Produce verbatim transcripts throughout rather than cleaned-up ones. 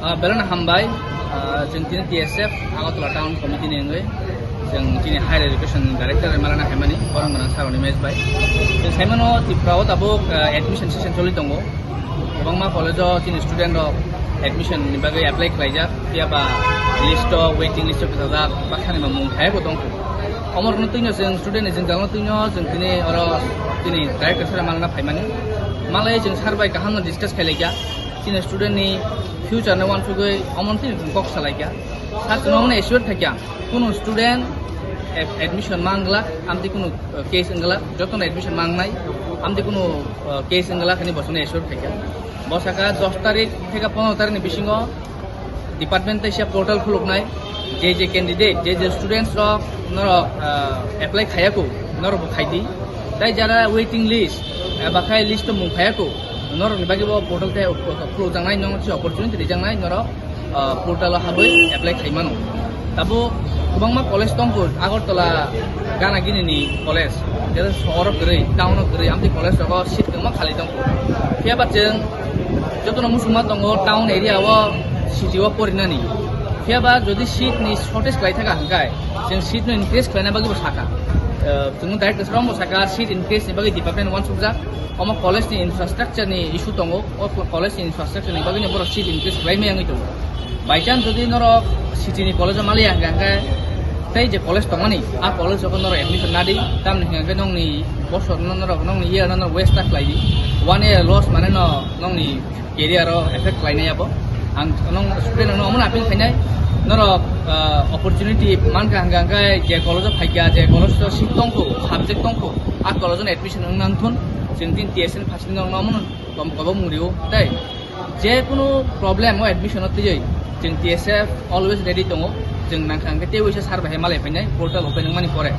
Ah, belai no hambai, ah, chwng tini T S F Agartala Town Committee ni wngwi chwng tini Higher Education Director malana haimani borok gwnang sir ni mech bai. Chwng saimano Tripura o tabuk, ah, admission session choli tongo. Kwbangma college o chini student rok admission ni bagwi apply khlaijak, phiya ba list o, waiting list o kwchajak, baksa ni mung phaibo tongkha. Omorokno twino chwng student ni jwngjal no twino chwng tini oro tini director sir malana phaimani. Malai chwng sir bai kaham no discuss khailaikha. Chini student ni future no wansugwi omo twi kok salaikha. Sir chwng omono assure khaikha, kunu student ad-, admission manglak, amtwi kunu, uh, case wnglak, jotono admission mangnai, amtwi kunu, uh, case wnglak hwnwi bo chwngno assure khaikha. Bo sakha dos tarik theke pondro tarik ni bisingo department teisa portal khuluknai, je je candidate, je je students rok norok, ah, apply khaiya kho, norok bo khaidi. Tai jara waiting list, eba khai list o mung khaiya kho, norok ni bagwi bo portal te khulukjaknai, nong si opportunity rijaknai, norok, ah, portal o habwi apply khaimano. Tabuk kwbangma college tongkho, Agartala gana gini ni college, jera sohor o kwrwi, town o kwrwi, amtwi college rogo seat kwbangma khali tongkho. Phiya ba chwng jotono muchungma tongo town area o, city o porinani. Phiya ba jodi seat ni shortage khlai thaka hwnkhe, chwng seat no increase khlaina bagwi bo sakha. Eh, chwng direct kwcharo bo sakha, seat increase ni bagwi department wansukjak. Omo college ni infrastructure ni issue tongo, o college ni infrastructure ni bagwi no borok seat increase khlai maya wngwi tongo. By chance jodi norok city ni college o maliya hwnkhe, hwnkhe tei je college tongmani, a college o norok admission nadi, tamni hwnkhe nongni bosor no norok, nongni year no norok waste ta khlai di. One year loss mane no nongni career o effect khlainai abo. Ang nong student no omono appeal khainai, norok, ah, opportunity mankha hwnkhe, hwnkhe je college o phaikha, je college o seat tongkho, subject tongkho, a college o admission wng nang thun, chwng tin T S N first ni norok no omono kom-, kobok mung rio, tei je kunu problem o admission o twiwi chwng T S F always ready tongo. Chwng nangkha hwnkhe tei waisa sir bai malai phainai portal open wngmani pore.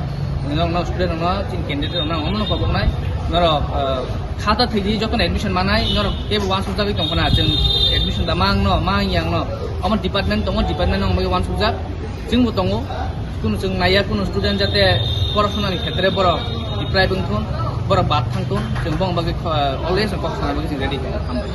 Norok no student rok no chini candidate rok no omono koboknai, norok, ah, khata thwidi jotono admission manai, norok teibo wansukjagwi tongkhana, chwng admission da mang no, mang yang no, omo department tongo, department no wngwi wansukjak. Chwngbo tongo, kunu chwng naiya, kunu student jate porasona ni khetre borok deprive wngthun, borok bad thangthun, chwng bong bagwi kho-, always kok sana bagwi chwng ready tongo. Hambai.